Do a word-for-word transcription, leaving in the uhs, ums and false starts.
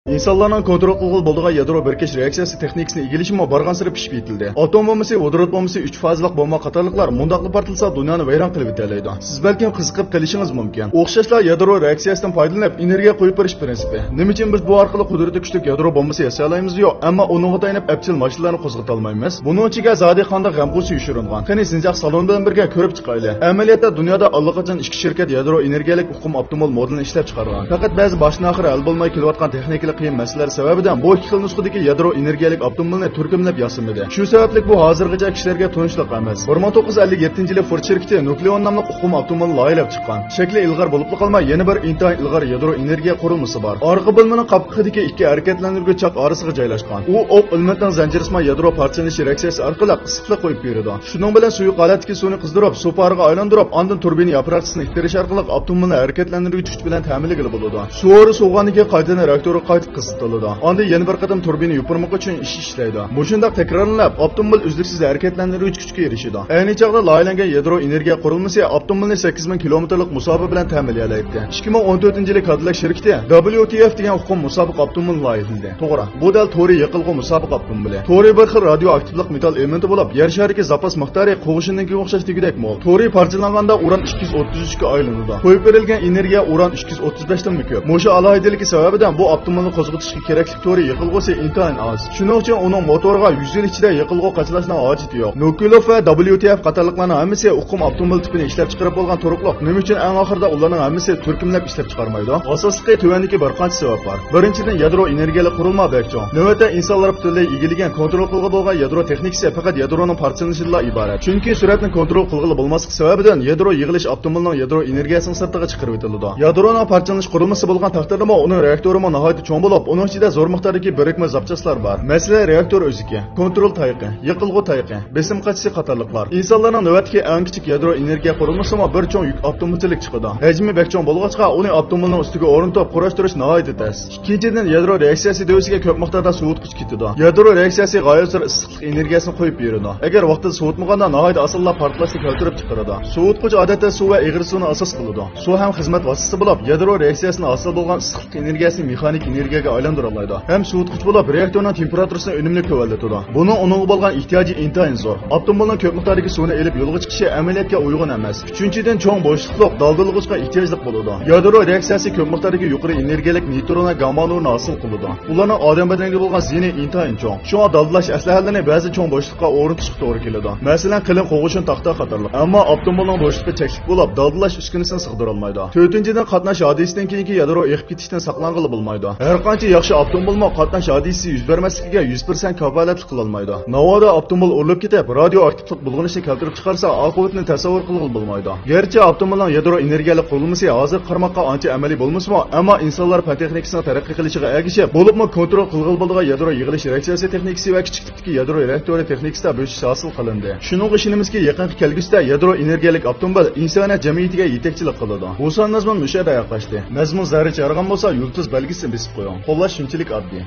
ئىنسانلارنىڭ كونترول قىلغىلى بولىدىغان يادرو بىرىكىش رېئاكسىيەسى تېخنىكىسىنى ئىگىلىشىمۇ بارغانسېرى پىشىپ يېتىلدى. ئاتوم بومبىسى، ۋودورود بومبىسى، ئۈچ فازىلىق بومبا قاتارلىقلار مۇنداقلا پارتلىسا دۇنيانى ۋەيران قىلىۋېتەلەيدۇ. سىز بەلكىم قىزىقىپ قېلىشىڭىز مۇمكىن. ئوخشاشلا يادرو رېئاكسىيەسىدىن پايدىلىنىپ ئېنېرگىيە قويۇپ بېرىش پىرىنسىپى. نېمە ئۈچۈن بىز بۇ ئارقىلىق قۇدرىتى كۈچلۈك يادرو بومبىسى ياسىيالايمىز يوق، ئەمما ئۇنىڭغا تايىنىپ ئەپچىل ماشىنىلارنى قوزغىتالمايمىز؟ بۇنىڭ ئىچىگە زادى قانداق غەم غۇسسە يوشۇرۇنغان؟ قېنى، سىنچاق سالونى بىلەن بىرگە كۆرۈپ چىقايلى. ئەمەلىيەتتە دۇنيادا ئاللىقاچان ئىككى شىركەت يادرو ئېنېرگىيەلىك ئۇقۇم ئاپتوموبىل مودېلىنى ئىشلەپ چىقارغان. پەقەت بەزى باشتىن ئاخىر ھەل بولماي كېلىۋاتقان تېخنىكىلىق قىيىن مەسىلىلەر سەۋەبىدىن بۇ ئىككى خىل نۇسخىدىكى يادرو ئېنېرگىيەلىك ئاپتوموبىلنى تۈركۈملەپ ياسىمىدى. شۇ سەۋەبلىك بۇ ھازىرغىچە كىشىلەرگە تونۇشلۇق ئەمەس. بىر مىڭ توققۇز يۈز ئەللىك يەتتىنچى يىلى فورد شىركىتى نۇكلېئون ناملىق ئۇقۇم ئاپتوموبىلىنى لايىھەلەپ چىققان. شەكلى ئىلغار بولۇپلا قالماي، يەنە بىر ئىنتايىن ئىلغار يادرو ئېنېرگىيە قۇرۇلمىسى بار. ئارقا بۆلمىنىڭ قاپقىقىدىكى ئىككى ھەرىكەتلەندۈرگۈچ چاق ئارىسىغا جايلاشقان. ئۇ ئوق ئېلېمېنتىنىڭ زەنجىرسىمان يادرو پارچىلىنىشى رېئاكسىيەسى ئارقىلىق ئىسسىقلىق قويۇپ بېرىدۇ. شۇنىڭ بىلەن سۇيۇق ھالەتتىكى سۇنى قىزدۇرۇپ، سۇ پارىغا ئايلاندۇرۇپ، ئاندىن تۇربىنا ياپىراقچىسىنى ئىتتىرىش ئارقىلىق ئاپتوموبىلنى ھەرىكەتلەندۈرگۈچ كۈچ بىلەن تەمىنلىگىلى بولىدۇ. سۇ ھورى سوۋۇغاندىن كېيىن قايتىدىن رېئاكتورغا قايتىپ قىزىتىلىدۇ. ئاندىن يەنە بىر قېتىم تۇربىنا يوپۇرمىقى ئۈچۈن ئىش ئىشلەيدۇ. مۇشۇنداق تەكرارلىنىپ، ئاپتوموبىل ئۈزلۈكسىز ھەرىكەتلەندۈرگۈچ كۈچكە ئېرىشىدۇ. ئەينى چاغدا لايىھەلەنگەن يادرو ئېنېرگىيە قۇرۇلمىسى ئاپتوموبىلنى سەككىز مىڭ كىلومېتىرلىق مۇساپە بىلەن تەمىنلىيەلەيتتى. ئىككى مىڭ ئون تۆتىنچى يىلى كادىللاك شىركىتى دبليۇ تى ئېف دېگەن ئۇقۇم مۇسابىقە ئاپتوموبىلىنى لايىھەلىدى. توغرا، بۇ دەل تورىي يېقىلغۇ مۇسابىقە ئاپتوموبىلى. تورىي بىر خىل رادىيو ئاكتىپلىق مېتال ئېلېمېنتى بولۇپ، يەر شارىدىكى زاپاس مىقدارى قوغۇشۇننىڭكىگە ئوخشاش دېگۈدەك مول. تورىي پارچىلانغاندا ئۇران ئىككى يۈز ئوتتۇز ئۈچكە ئايلىنىدۇ. قويۇپ بېرىلگەن ئېنېرگىيە ئۇران ئىككى يۈز ئوتتۇز بەشتىنمۇ كۆپ. مۇشۇ ئالاھىدىلىكى سەۋەبىدىن بۇ ئاپتوموبىلنى قوزغىتىشقا كېرەكلىك تورىي يېقىلغۇسى ئىنتايىن ئاز. شۇنىڭ ئۈچۈن ئۇنىڭ موتورىغا يۈز يىل ئىچىدە يېقىلغۇ قاچىلاشنىڭ ھاجىتى يوق. نوكىلوف ۋە دبليۇ تى ئېف قاتارلىقلارنىڭ ھەممىسى ئۇقۇم ئاپتوموبىل تىپىنى ئىشلەپ چىقىرىپ بولغان تۇرۇقلۇق. نېمە ئۈچۈن ئەڭ ئاخىرىدا ئۇلارنىڭ ھەممىسى تۈركۈملەپ ئىشلەپ چىقارمايدۇ؟ ئاساسلىقى تۆۋەندىكى بىر قانچە سەۋەب بار. بىرىنچىدىن، يادرو ئېنېرگىيەلىك قۇرۇلما بەك چوڭ. نۆۋەتتە ئىنسانلار پۈتۈنلەي ئىگىلىگەن، كونترول قىلغىلى بولغان يادرو تېخنىكىسى پەقەت يادرونىڭ پارچىلىنىشىدىنلا ئىبارەت. چۈنكى سۈرئەتنى كونترول قىلغىلى بولماسلىق سەۋەبىدىن يادرو يىغىلىش ئاپتوموبىلنىڭ يادرو ئېنېرگىيەسىنىڭ سىرتىغا چىقىرىۋېتىلىدۇ. يادرونىڭ پارچىلىنىش قۇرۇلمىسى بولغان تەقدىردىمۇ ئۇنىڭ رېئاكتورىمۇ ناھايىتى چوڭ بولۇپ، ئۇنىڭ ئىچىدە زور مىقداردىكى بىرىكمە زاپچاسلار بار. مەسىلەن، رېئاكتور ئۆزىكى، كونترول تايىقى، يېقىلغۇ تايىقى، بېسىم قاچىسى قاتارلىقلار. ئىنسانلارنىڭ نۆۋەتتىكى ئەڭ كىچىك يادرو ئېنېرگىيە قۇرۇلمىسىمۇ بىر چوڭ يۈك ئاپتوموبىلدەك چىقىدۇ. ھەجمى بەك چوڭ بولغاچقا، ئۇنى ئاپتوموبىلنىڭ ئۈستىگە ئورنىتىپ قۇراشتۇرۇش ناھايىتى تەس. ئىككىنچىدىن، يادرو رېئاكسىيەسى دۆۋىسىگە كۆپ مىقداردا سوۋۇتقۇچ كېتىدۇ. يادرو رېئاكسىيەسى غايەت زور ئىسسىقلىق ئېنېرگىيەسىنى قويۇپ بېرىدۇ. ئەگەر ۋاقتىدا سوۋۇتمىغاندا، ناھايىتى ئاسانلا پارتلاشنى كەلتۈرۈپ چىقىرىدۇ. سوۋۇتقۇچ ئادەتتە سۇ ۋە ئېغىر سۇنى ئاساس قىلىدۇ. سۇ ھەم خىزمەت ۋاسىتىسى بولۇپ، يادرو رېئاكسىيەسىدىن ھاسىل بولغان ئىسسىقلىق ئېنېرگىيەسىنى مېخانىك ئېنېرگىيەگە ئايلاندۇرالايدۇ ھەم سوۋۇتقۇچ بولۇپ، رېئاكتورنىڭ تېمپېراتۇرىسىنى ئۈنۈملۈك تۆۋەنلىتىدۇ. بۇنىڭ ئۇنىڭغا بولغان ئېھتىياجى ئىنتايىن زور. ئاپتوموبىلنىڭ كۆپ مىقداردىكى سۇنى ئېلىپ يولغا چىقىشى ئەمەلىيەتكە ئۇيغۇن ئەمەس. ئۈچىنچىدىن، چوڭ بوشلۇقلۇق دالدىلىغۇچقا ئېھتىياجلىق بولىدۇ. يادرو رېئاكسىيەسى كۆپ مىقداردىكى يۇقىرى ئېنېرگىيەلىك نېيترون ۋە گامما نۇرىنى ھاسىل قىلىدۇ. ئۇلارنىڭ ئادەم بەدىنىگە بولغان زىيىنى ئىنتايىن چوڭ. شۇڭا دالدىلاش ئەسلىھەلىرىنى بەزى چوڭ بوشلۇققا ئورنىتىشقا توغرا كېلىدۇ. مەسىلەن، قېلىن قوغۇشۇن تاختا قاتارلىق. ئەمما ئاپتوموبىلنىڭ بوشلۇقى چەكلىك بولۇپ، دالدىلاش ئۈسكۈنىسىنى سىغدۇرالمايدۇ. تۆتىنچىدىن، قاتناش ھادىسىسىدىن كېيىنكى يادرو ئېقىپ كېتىشتىن ساقلانغىلى بولمايدۇ. ھەر قانچە ياخشى ئاپتوموبىلمۇ قاتناش ھادىسىسى يۈز بەرمەسلىكىگە يۈز پىرسەنت كاپالەتلىك قىلالمايدۇ. ناۋادا ئاپتوموبىل ئۇرۇلۇپ كېتىپ، رادىئو ئاكتىپلىق بۇلغىنىشنى كەلتۈرۈپ چىقارسا، ئاقىۋىتىنى تەسەۋۋۇر قىلغىلى بولمايدۇ. گەرچە ئاپتوموبىلنىڭ يادرو ئېنېرگىيەلىك قۇرۇلمىسى ھازىرقى قارىماققا ئانچە ئەمەلىي بولمىسىمۇ، ئەمما ئىنسانلار پەن تېخنىكىسىنىڭ تەرەققىي قىلىشىغا ئەگىشىپ، بولۇپمۇ كونترول قىلغىلى بولىدىغان يادرو يىغىلىش رېئاكسىيەسى تېخنىكىسى ۋە كىچىك تىپتىكى يادرو رېئاكتورى تېخنىكىسىدا بۆسۈش ھاسىل قىلىندى. شۇنىڭغا ئىشىنىمىزكى، يېقىنقى كەلگۈسىدە يادرو ئېنېرگىيەلىك ئاپتوموبىل ئىنسانىيەت جەمئىيىتىگە يېتەكچىلىك قىلىدۇ. بۇ سان مەزمۇن مۇشۇ يەردە ئاياغلاشتى. مەزمۇن زەررىچە يارىغان بولسا، يۇلتۇز بەلگىسىنى بېسىپ قويۇڭ. قوللاش شۇنچىلىك ئاددىي.